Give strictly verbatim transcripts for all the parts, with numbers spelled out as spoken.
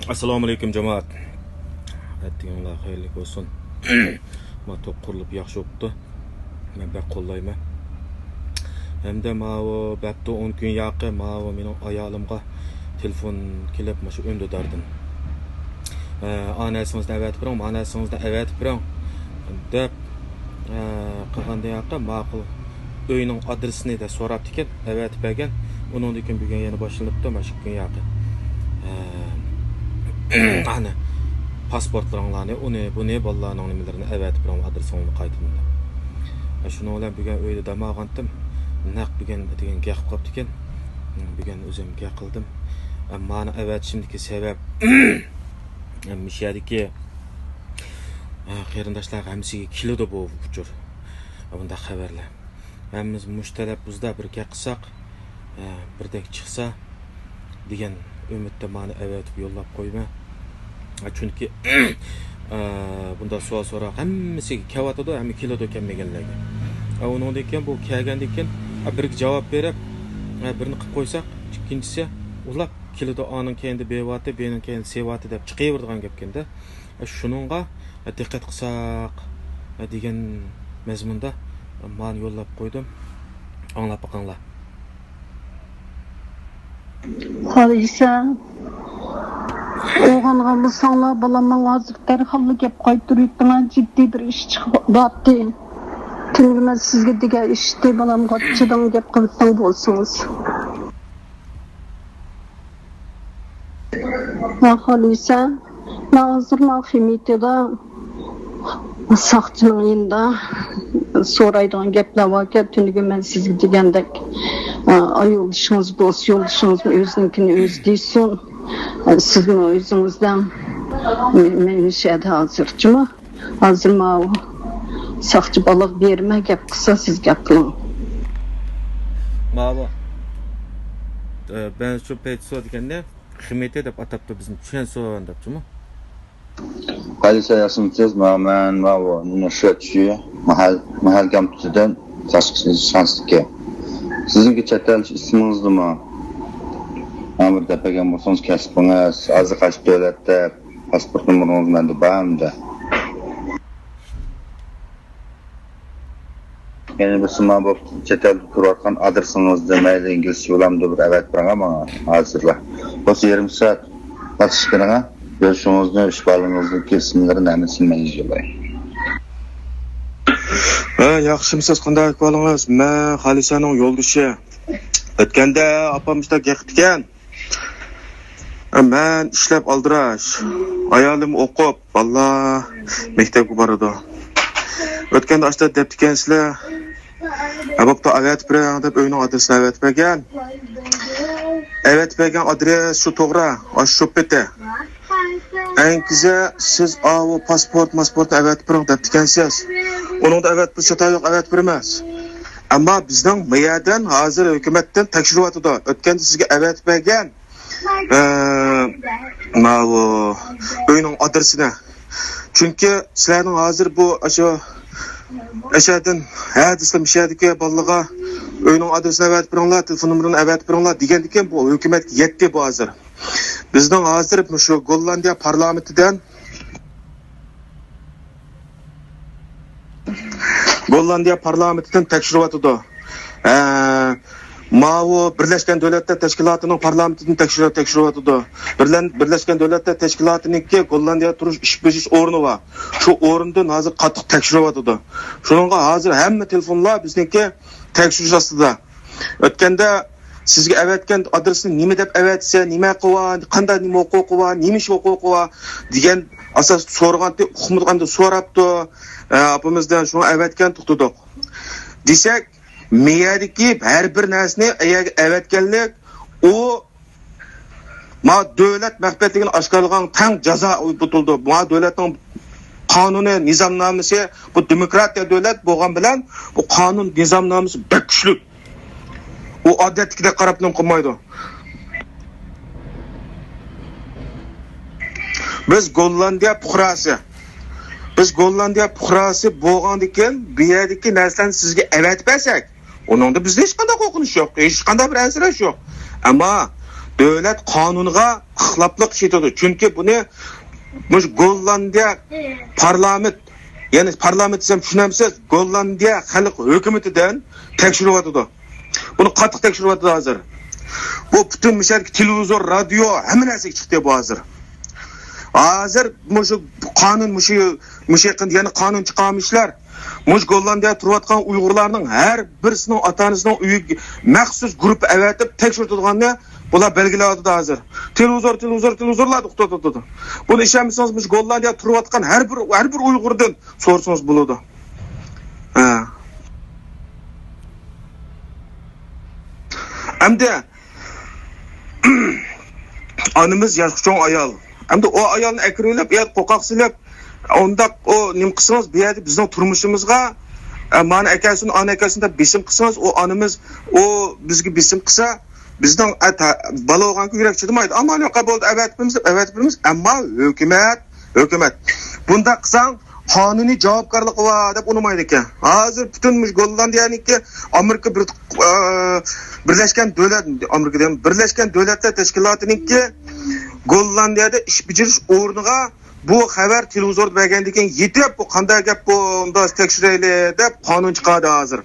ئەسسالامۇئەلەيكۇم، جامائەت. ئەتىگىڭلار خەيرلىك بولسۇن. ما توك قۇرۇلۇپ ياخشى بوپتۇ. مەن بەك قوللايمەن. ھەمدە ماۋۇ بەپتۇ ئون كۈن ياقى ماۋۇ مېنىڭ ئايالىمغا تېلېفون كېلىپ، مۇشۇ ئۈندىداردىن، ئە، ئا نەرسىڭىزنى ئەۋەتىپ بېرىڭ، ما نەرسىڭىزنى ئەۋەتىپ بېرىڭ، دەپ، ئە، قىلغاندىن ياقى ماقۇل ئۆينىڭ ئادرېسىنى دە سوراپتىكەن، ئەۋەتىپ بەرگەن. ئۇنىڭدىن كېيىن بۈگۈن يەنە باشلىنىپتۇ، مانا شۇ كۈن ياقى. ئە، ئەنە، پاسپورتلىرىڭلارنى، ئۇنى، بۇنى، بالىلارنىڭ نېمىلىرىنى ئەۋەتىپ بېرىڭ، ئادرېسىڭلارنى قايتىدىن دەپ. ئە، شۇنىڭ بىلەن بۈگۈن ئۆيدە دەم ئالغانتىم، نەق بۈگۈن دېگەن گەپ قىلىپ قاپتىكەن. بۈگۈن ئۆزۈم گەپ قىلدىم. ئە، مانا ئەۋەتىشىمدىكى سەۋەب، ئە، مۇشۇ يەردىكى، ئە، قېرىنداشلارغا ھەممىسىگە كېلىدۇ بۇ ئۇچۇر. بۇنداق خەۋەرلەر. ھەممىمىز مۇشۇ تەلەپپۇزدا بىر گەپ قىلساق، ئە، بىردەك چىقسا دېگەن ئۈمىدتە مانا ئەۋەتىپ يوللاپ قويىمەن. ئە، چۈنكى، ئە، بۇنداق سوئال سوراق ھەممىسىگە كەۋاتىدۇ، ھەممە كېلىدۇ كەلمىگەنلەرگە. ئە، ئۇنىڭدىن كېيىن بۇ كەلگەندىن كېيىن، ئە، بىرگە جاۋاب بېرىپ، ئە، بىرنى قىلىپ قويساق، ئىككىنچىسى ئۇلاپ كېلىدۇ، ئانىڭ كەينىدە بېرىۋاتتى، بىنىڭ كەينىدە سېۋاتتى دەپ چىقىۋېرىدىغان گەپكەندە. شۇنىڭغا دىققەت قىلساق دېگەن مەزمۇندا مانا يوللاپ قويدۇم. ئاڭلاپ بېقىڭلار. خالىسا، ئويغانغان بولساڭلار، بالام، ماڭا ھازىر دەرھاللا گەپ قايتۇرۇۋېتىڭلار، جىددىي بىر ئىش چىقىپ بارتتى. تۈنۈگۈن مەن سىزگە دېگەن ئىشتى، بالامغا چىداڭ گەپ قىلىپ بولسىڭىز. ۋاي خالىسە، مەن ھازىر مانا خىمىتىدا ساقچىنىڭ يېنىدا سورايدىغان گەپلەر باركەن، تۈنۈگۈن مەن سىزگە دېگەندەك، ئا، يولدىشىڭىز بولسا، يولدىشىڭىزمۇ ئۆزىنىڭكىنى ئۆزى دېسۇن. سىزمۇ ئۆزىڭىزدە، مەن، مەن مۇشۇ يەردە ھازىر، جۇمۇ. ھازىر ماۋۇ ساقچى بالىغا بېرىمەن، گەپ قىلسا سىز گەپ قىلىڭ. ماۋۇ، ئە، بەنسۇ پېيتسو دېگەندە خىمىتى دەپ ئاتاپتۇ بىزنى، چۈەنسۇەن دەپتۇمۇ؟ قايسى ياسىمسىز؟ ماۋۇ مەن، ماۋۇ، نېمە، شۇەتشى، مەھەل، مەھەل كامپۇسىدىن ساقچى شانسلىكى. سىزنىڭكى چەت ئەل ئىسمىڭىزدىمۇ؟ ماڭا بىر دەپ بەرگەن بولسىڭىز، كەسپىڭىز، ھازىر قايسى دۆلەتتە، پاسپورت نومۇرىڭىز مەندە بار ئەمدى. يەنە بىر سىما بولۇپ، چەت ئەلدە تۇرۇۋاتقان ئادرېسىڭىزنى مەيلى ئىنگلىزچە بولامدۇ، بىر ئەۋەتىپ بېرىڭە ماڭا ھازىرلا. بولسا يېرىم سائەت ۋاقىت چىقىرىڭە. يۈرۈشىڭىزنى، ئىش بالىڭىزنىڭكى ئىسىملىرىنى ھەممىسىنى مەن يېزىۋالاي. ھە، ياخشىمۇسىز؟ قانداق ئەھۋالىڭىز؟ مەن خالىسەنىڭ يولدىشى. ئۆتكەندە ئاپام مۇشۇنداق گەپ قىپتىكەن. مەن ئىشلەپ ئالدىراش، ئايالىم ئوقۇپ، بالىلار مەكتەپكە بارىدۇ. ئۆتكەندە ئاشتا دەپتىكەنسىلەر، ھە، بوپتۇ، ئەۋەتىپ بېرىڭ دەپ ئۆينىڭ ئادرېسىنى ئەۋەتىپ بەرگەن. ئەۋەتىپ بەرگەن ئادرېس شۇ توغرا، ئاشۇ شوپپىتى. ئەنكىزە سىز ئاۋۇ پاسپورت، ماسپورتنى ئەۋەتىپ بېرىڭ دەپتىكەنسىز. ئۇنىڭدا ئەۋەتىپ بېرىش خاتا يوق، ئەۋەتىپ بېرىمىز. ئەمما بىزنىڭ مۇ يەردىن ھازىر ھۆكۈمەتتىن تەكشۈرۈۋاتىدۇ. ئۆتكەندە سىزگە ئەۋەتىپ بەرگەن ئە، ماۋۇ ئۆينىڭ ئادرېسىنى. چۈنكى سىلەرنىڭ ھازىر بۇ ئاشۇ ئەشەدىن ھە دېسىلە، مۇشۇ يەردىكى بالىلارغا ئۆينىڭ ئادرېسىنى ئەۋەتىپ بېرىڭلار، تېلېفون نومۇرىنى ئەۋەتىپ بېرىڭلار دېگەندىكىن، بۇ ھۆكۈمەتكە يەتتى بۇ ھازىر. بىزنىڭ ھازىر مۇشۇ گوللاندىيە پارلامېنتىدىن گوللاندىيە پارلامېنتىدىن تەكشۈرۈۋاتىدۇ. ئە، ماۋۇ بىرلەشكەن دۆلەتلەر تەشكىلاتىنىڭ پارلامېنتىدىن تەكشۈرۈپ، تەكشۈرۈۋاتىدۇ. بىرلەن-، بىرلەشكەن دۆلەتلەر تەشكىلاتىنىڭكى گوللاندىيەدە تۇرۇش ئىش بېجىرىش ئورنى بار. شۇ ئورۇندىن ھازىر قاتتىق تەكشۈرۈۋاتىدۇ. شۇنىڭغا ھازىر ھەممە تېلېفونلار بىزنىڭكى تەكشۈرۈش ئاستىدا. ئۆتكەندە سىزگە ئەۋەتكەن ئادرېسنى نېمە دەپ ئەۋەتسە، نېمە ھەققى بار، قانداق نېمە ھوقۇقى بار، نېمە ئىش ھوقۇقى بار دېگەن ئاساستا سورىغانتى، ئۇقمىدۇق ئەمدى سوراپتۇ. ئە، ئاپىمىزدىن شۇڭا ئەۋەتكەن توختىدۇق. دېسەك، مېيەدىكى ھەر بىر نەرسىنى ئەگەر ئەۋەتكەنلىك، ئۇ ما دۆلەت مەخپىيەتلىكىنى ئاشكارىلىغان تەڭ جازا ئۇيۇتۇلىدۇ. ما دۆلەتنىڭ قانۇنى، نىزامنامىسى، بۇ دېموكراتىيە دۆلەت بولغان بىلەن بۇ قانۇن نىزامنامىسى بەك كۈچلۈك. ئۇ ئادەتتىكىدەك قاراپ نېمە قىلمايدۇ. بىز گوللاندىيە پۇقراسى. بىز گوللاندىيە پۇقراسى بولغاندىكىن، بۇ يەردىكى نەرسىلەرنى سىزگە ئەۋەتىپ بەرسەك، ئۇنىڭدا بىزدە ھېچقانداق قورقۇنچ يوق، ھېچقانداق بىر ئەنسىرەش يوق. ئەمما دۆلەت قانۇنىغا خىلاپلىق ئىش ئېتىدۇ. چۈنكى بۇنى مۇشۇ گوللاندىيە پارلامېنت، يەنى پارلامېنت دېسەم چۈشىنەمسىز؟ گوللاندىيە خەلق ھۆكۈمىتىدىن تەكشۈرۈۋاتىدۇ. بۇنى قاتتىق تەكشۈرۈۋاتىدۇ ھازىر. بۇ پۈتۈن مۇشۇ يەردىكى تېلېۋىزور، رادىيو، ھەممە نەرسىگە چىقتى بۇ ھازىر. ھازىر مۇشۇ قانۇن، مۇشۇ، مۇشۇ يېقىندا يەنە قانۇن چىقارمىشلار. مۇشۇ گوللاندىيەدە تۇرۇۋاتقان ئۇيغۇرلارنىڭ ھەر بىرسىنىڭ ئاتا-ئانىسىنىڭ ئۆيىگە مەخسۇس گۇرۇپپا ئەۋەتىپ تەكشۈرتىدىغاننى بۇلار بەلگىلەۋاتىدۇ ھازىر. تېلېۋىزور، تېلېۋىزور، تېلېۋىزورلاردا توختىتىدۇ. بۇنى ئىشەنمىسىڭىز، مۇشۇ گوللاندىيەدە تۇرۇۋاتقان ھەر بىر، ھەر بىر ئۇيغۇردىن سورىسىڭىز بولىدۇ. ھە. ئەمدى ئانىمىز ياشقا چوڭ ئايال. ئەمدى ئۇ ئايالنى ئەكىرىۋېلىپ، يا قوقاق سېلىپ، ئۇنداق ئۇ نېمە قىلسىڭىز، بۇ يەردە بىزنىڭ تۇرمۇشىمىزغا، ئە، مانا ئەكەلسۇن، ئانا ئەكەلسۇن دەپ بېسىم قىلسىڭىز، ئۇ ئانىمىز، ئۇ بىزگە بېسىم قىلسا، بىزنىڭ، ئە، تا-، بالا بولغانكى يۈرەك چىدىمايدۇ. ئەمما ياق، بولدى، ئەۋەتىپ بېرىمىز دەپ ئەۋەتىپ بېرىمىز. ئەمما ھۆكۈمەت، ھۆكۈمەت بۇنداق قىلساڭ، قانۇنىي جاۋابكارلىقى بار دەپ ئۇنىمايدىكەن. ھازىر پۈتۈن مۇشۇ گوللاندىيەنىڭكى ئامېرىكا بىر، ئە، بىرلەشكەن دۆلەت، ئامېرىكا دېگەن، بىرلەشكەن دۆلەتلەر تەشكىلاتىنىڭكى گوللاندىيەدە ئىش بېجىرىش ئورنىغا بۇ خەۋەر تېلېۋىزوردا بەرگەندىن كېيىن يېتىپ، بۇ قانداق گەپ بۇ، ئۇنداق تەكشۈرەيلى دەپ قانۇن چىقاردى ھازىر.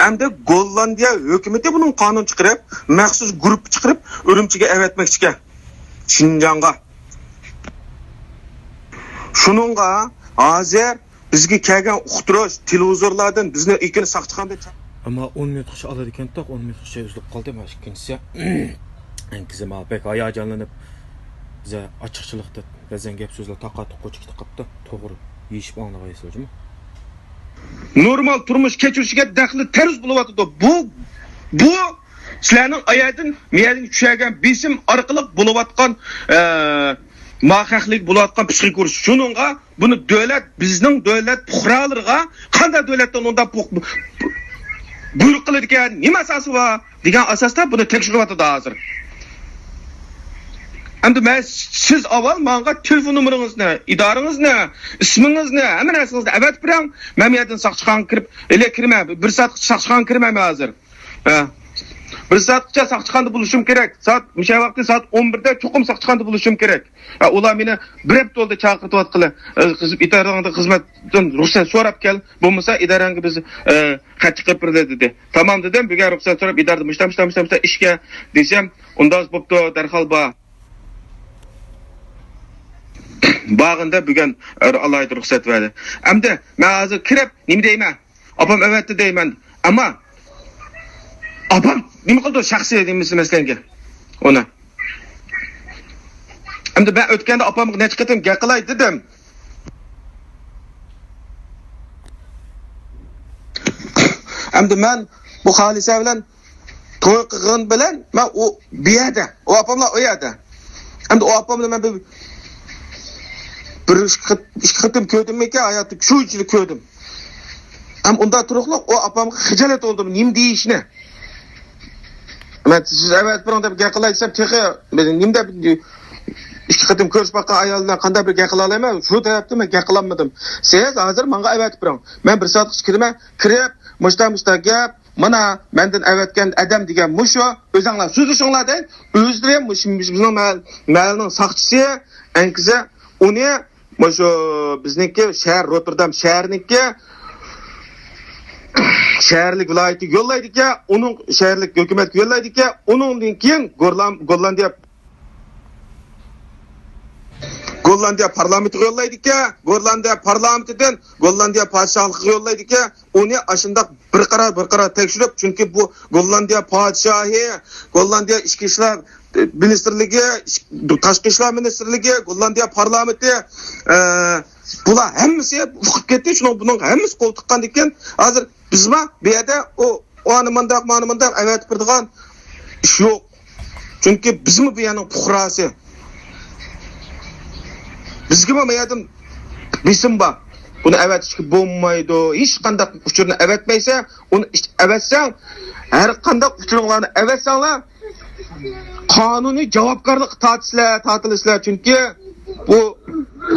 ئەمدى گوللاندىيە ھۆكۈمىتى بۇنىڭ قانۇن چىقىرىپ، مەخسۇس گۇرۇپپا چىقىرىپ، ئۈرۈمچىگە ئەۋەتمەكچىكەن. شىنجاڭغا. شۇنىڭغا ھازىر بىزگە كەلگەن ئۇقتۇرۇش، تېلېۋىزورلاردىن بىزنى ئىككىنى ساقچىخانىدا چا-، ئەمما ئون مىنۇتقىچە ئالىدىكەنتۇق، ئون مىنۇتقىچە ئۈزۈلۈپ قالدى. مانا ئىككىنچىسى. ئەنكىزى ماڭا بەك ھاياجانلىنىپ، بىزە ئاچچىقچىلىقتا بەزەن گەپ سۆزلەر تاقا-تۇقا چىقىپ قاپتۇ. توغرا يېشىپ ئاڭلىغايسىلەر جۇمۇ. نورمال تۇرمۇش كەچۈرۈشىگە دەخلى تەرۇز بولۇۋاتىدۇ. بۇ، بۇ سىلەرنىڭ ئايەردىن، مىيەردىن چۈشەرگەن بېسىم ئارقىلىق بولۇۋاتقان، ئە، ماخەخلىك بولۇۋاتقان پسىخىك ئۇرۇش. شۇنىڭغا بۇنى دۆلەت، بىزنىڭ دۆلەت پۇقرالىرىغا قانداق دۆلەتتىن ئۇنداق بۇ-، بۇ-، بۇيرۇق قىلىدىكەن، نېمە ئاساسى بار دېگەن ئاساستا بۇنى تەكشۈرۈۋاتىدۇ ھازىر. ئەمدى مەن، سىز ئاۋۋال ماڭا تېلېفون نومۇرىڭىزنى، ئىدارىڭىزنى، ئىسمىڭىزنى، ھەممە نەرسىڭىزنى ئەۋەتىپ بېرىڭ. مەن بۇ يەردىن ساقچىخانىغا كىرىپ، ئېلى كىرىمەن، بىر سائەتكىچە ساقچىخانىغا كىرىمەن مەن ھازىر. ھە. بىر سائەتكىچە ساقچىخانىدا بولۇشۇم كېرەك. سائەت، مۇشۇ ۋاقىتتا سائەت ئون بىردە چوقۇم ساقچىخانىدا بولۇشۇم كېرەك. ھە، ئۇلار مېنى بىر ھەپتە بولدى چاقىرتىۋاتقىلى. ئە، خىز-، ئىدارەڭدە خىزمەتتىن رۇخسەت سوراپ كەل. بولمىسا ئىدارەڭگە بىز، ئە، خەت چىقىرىپ بېرىلى دېدى. تامام دېدىم. بۈگۈن رۇخسەت سوراپ ئىدارىدىن مۇشتا، مۇشتا، مۇشتا، مۇشتا ئىشكە دېسەم، ئۇنداق بوپتۇ، دەرھال بار. بارغىنىدا بۈگۈن ئالاھىدە رۇخسەت بەردى. ئەمدى مەن ھازىر كىرىپ نېمە دەيمەن؟ ئاپام ئەۋەتتى دەيمەن. ئەمما ئاپام نېمە قىلىدۇ شەخسىي نېمىسى مەسىلەنگە؟ ئۇنى. ئەمدى مەن ئۆتكەندە ئاپامغا نەچچە قېتىم گەپ قىلاي دېدىم. ئەمدى مەن بۇ خالىسە بىلەن توي قىلغان بىلەن مەن ئۇ بۇ يەردە، ئۇ ئاپاملار ئۇ يەردە. ئەمدى ئۇ ئاپامنى مەن بىر، بىر ئىككى قېت-، ئىككى قېتىم كۆردۈممىكىن ھاياتىمدا، شۇنچىلىك كۆردۈم. ھەم ئۇنداق تۇرۇقلۇق ئۇ ئاپامغا خىجالەت بولدۇم نېمە دېيىشنى. مەن سىز ئەۋەتىپ بېرىڭ دەپ گەپ قىلاي دېسەم، تېخى نېمە دەپ، ئىككى قېتىم كۆرۈشۈپ باققان ئايال بىلەن قانداق بىر گەپ قىلالايمەن؟ شۇ تەرەپتىن مەن گەپ قىلالمىدىم. سىز ھازىر ماڭا ئەۋەتىپ بېرىڭ. مەن بىر سائەتكىچە كىرىمەن، كىرىپ، مۇشتا، مۇشتا گەپ، مانا مەندىن ئەۋەتكەن ئادەم دېگەن مۇشۇ، ئۆزۈڭلار سۆزلىشىڭلار دەي. ئۆزلىرى مۇشۇ بىزنىڭ مەھەل-، مەھەللىنىڭ ساقچىسى ئەنكىزە ئۇنى مۇشۇ بىزنىڭكى شەھەر، روتېردام شەھىرىنىڭكى شەھەرلىك ۋىلايىتىگە يوللايدىكەن، ئۇنىڭ شەھەرلىك ھۆكۈمەتكە يوللايدىكەن، ئۇنىڭدىن كېيىن گورلام-، گوللاندىيە، گوللاندىيە پارلامېنتىغا يوللايدىكەن، گوللاندىيە پارلامېنتىدىن گوللاندىيە پادىشاھلىقىغا يوللايدىكەن. ئۇنى ئاشۇنداق بىر قارار، بىر قارار تەكشۈرۈپ، چۈنكى بۇ گوللاندىيە پادىشاھى، گوللاندىيە ئىچكى ئىشلار مىنىستىرلىكى، ئىچ-، تاشقى ئىشلار مىنىستىرلىكى، گوللاندىيە پارلامېنتى، ئە، بۇلار ھەممىسى ئۇقۇپ كەتتى. شۇنىڭ بۇنىڭ ھەممىسى قول تىققاندىن كېيىن، ھازىر بىزمۇ بۇ يەردە ئۇ، ئۇ ئانا مۇنداق، مانا مۇنداق ئەۋەتىپ بېرىدىغان ئىش يوق. چۈنكى بىزمۇ بۇ يەرنىڭ پۇقراسى. بىزگىمۇ بۇ يەردىن بېسىم بار. بۇنى ئەۋەتىشكە بولمايدۇ. ھېچقانداق ئۇچۇرنى ئەۋەتمەيسەن. ئۇنى ئىش-، ئەۋەتسەڭ، ھەر قانداق ئۇچۇرۇڭلارنى ئەۋەتسەڭلار، قانۇنىي جاۋابكارلىققا تارتىسىلەر، تارتىلىسىلەر. چۈنكى بۇ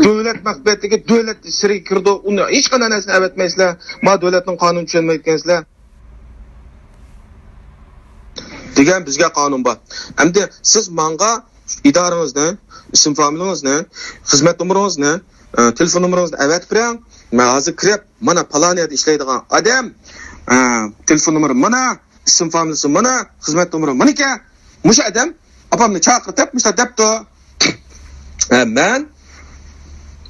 دۆلەت مەخپىيەتلىكى، دۆلەت سىرىگە كىرىدۇ. ئۇنى ھېچقانداق نەرسىنى ئەۋەتمەيسىلەر. ما دۆلەتنىڭ قانۇنىنى چۈشەنمەيدىكەنسىلەر. دېگەن بىزگە قانۇن بار. ئەمدى سىز ماڭا ئىدارىڭىزنى، ئىسىم فامىلىڭىزنى، خىزمەت نومۇرىڭىزنى، ئە، تېلېفون نومۇرىڭىزنى ئەۋەتىپ بېرىڭ. مەن ھازىر كىرىپ، مانا پالان يەردە ئىشلەيدىغان ئادەم، ئە، تېلېفون نومۇرى مانا، ئىسىم فامىلىسى مانا، خىزمەت نومۇرى مانىكەن. مۇشۇ ئادەم ئاپامنى چاقىرتىپ مۇشۇنداق دەپتۇ. ئە، مەن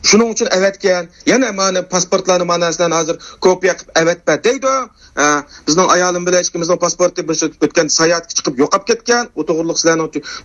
شۇنىڭ ئۈچۈن ئەۋەتكەن. يەنە مانا پاسپورتلارنى، مانا نەرسىلەرنى ھازىر كوپىيە قىلىپ ئەۋەتىپ بەر دەيدۇ. ئە، بىزنىڭ ئايالىم بىلەن ئىككىمىزنىڭ پاسپورتى مۇشۇ ئۆتكەن ساياھەتكە چىقىپ يوقاپ كەتكەن. ئۇ توغرىلىق سىلەرنىڭ